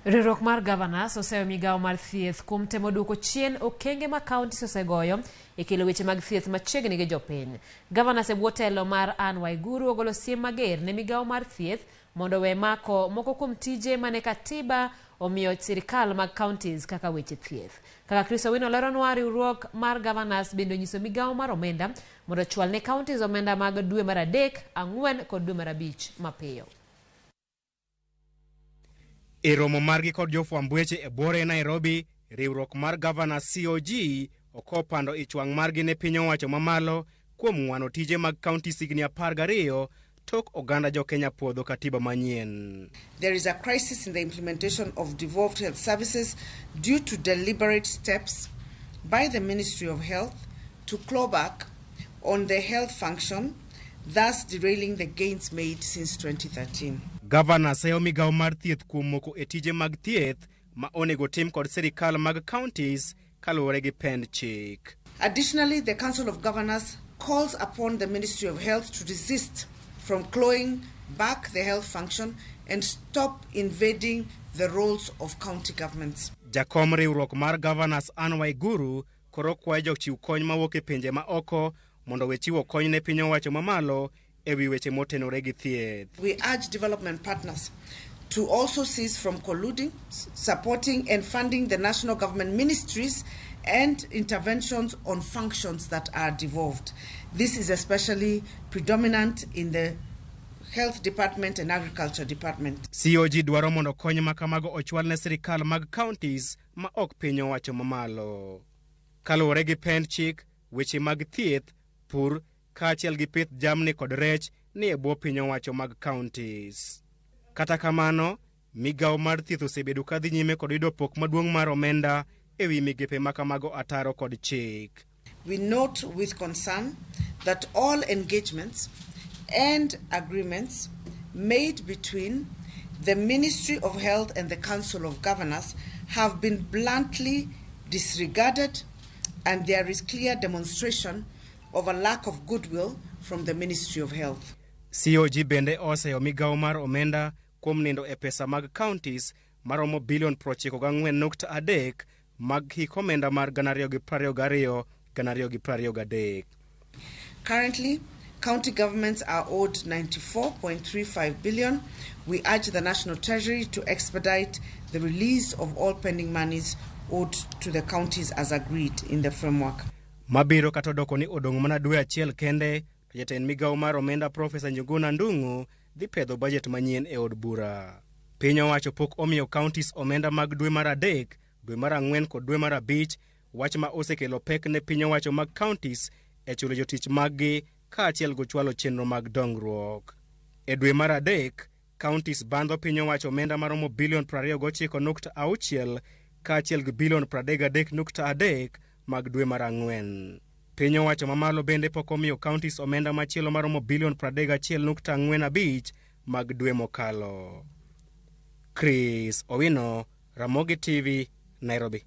Riwruok mar Governors oseyo migawo mar thieth kuom temo duoko chien okenge ma counties osegoyo e kelo weche mag thieth machiegni gi jopiny. Governors e bwo telo mar Anne Waiguru ogolo siem mager ne migawo mar thieth mondo owe mako moko kuom tije mane katiba omiyo sirikal mag counties kaka weche thieth. Kaka Chris Owino leronwa, riwruok mar Governors bende onyiso migawo mar omenda mondo ochwal ne counties omenda mag dwe mar 3, 4 kod dwe mar 5 mapiyo. E romo margi kod jofwamb weche e buore Nairobi, riwruok mar Governors COG okopando ich wang' margi ne piny owacho mamalo kuom ng'wano tije mag counties higni 12 tok oganda jo Kenya puodho katiba manyien. There is a crisis in the implementation of devolved health services due to deliberate steps by the Ministry of Health to claw back on the health function, thus derailing the gains made since 2013. Gavana seyo migawo mar thieth kuom moko e tije mag thieth ma onego tim kod sirikal mag counties kaluwore gi pend chik. Additionally, the Council of Governors calls upon the Ministry of Health to desist from clawing back the health function and stop invading the roles of county governments. Jakom riwruok mar Governors Anne Waiguru koro kwayo jochiw kony mawuok e pinje ma oko mondo we chiwo kony ne piny owacho mamalo e wi weche motenore gi thieth. We urge development partners to also cease from colluding, supporting and funding the national government ministries and interventions on functions that are devolved. This is especially predominant in the Health Department and Agriculture Department. COG dwaro mondo kony ma kamago ochwal ne sirikal mag counties ma ok piny owacho mamalo. Kaluwore gi pend chik, weche mag thieth, pur, kaachiel gi pith jamni kod rech ni e bwo piny owacho mag counties. Kata kamano, migawo mar thieth osebedo ka dhi nyime kod yudo pok maduong' mar omenda e wi migepe ma kamago ataro kod chik. We note with concern that all engagements and agreements made between the Ministry of Health and the Council of Governors have been bluntly disregarded, and there is clear demonstration of a lack of goodwill from the Ministry of Health. COG bende oseyo migawo mar omenda kuom nindo e pesa mag counties maromo bilion 94.3 mag hik omenda mar 2022 2023. Currently, county governments are owed 94.35 billion. We urge the National Treasury to expedite the release of all pending monies owed to the counties as agreed in the framework. Mabiro kata odoko ni odong' mana dwe achiel kende to jatend migawo mar omenda Profesa Njuguna Ndung'u dhi pedho bajet manyien e od bura. Piny owacho pok omiyo counties omenda mag dwe mar 3, dwe mar 4 kod dwe mar 5, wach ma osekelo pek ne piny owacho mag counties e chulo jotich maggi kaachiel gi chwalo chenro mag dongruok. E dwe mar 3, counties bandho piny owacho omenda maromo bilion 29.6 kaachiel gi bilion 33.3 mag dwe mar 4. Piny owacho mamalo bende pok omiyo counties omenda machielo maromo bilion 31.45 mag dwe mokalo. Chris Owino, Ramogi TV, Nairobi.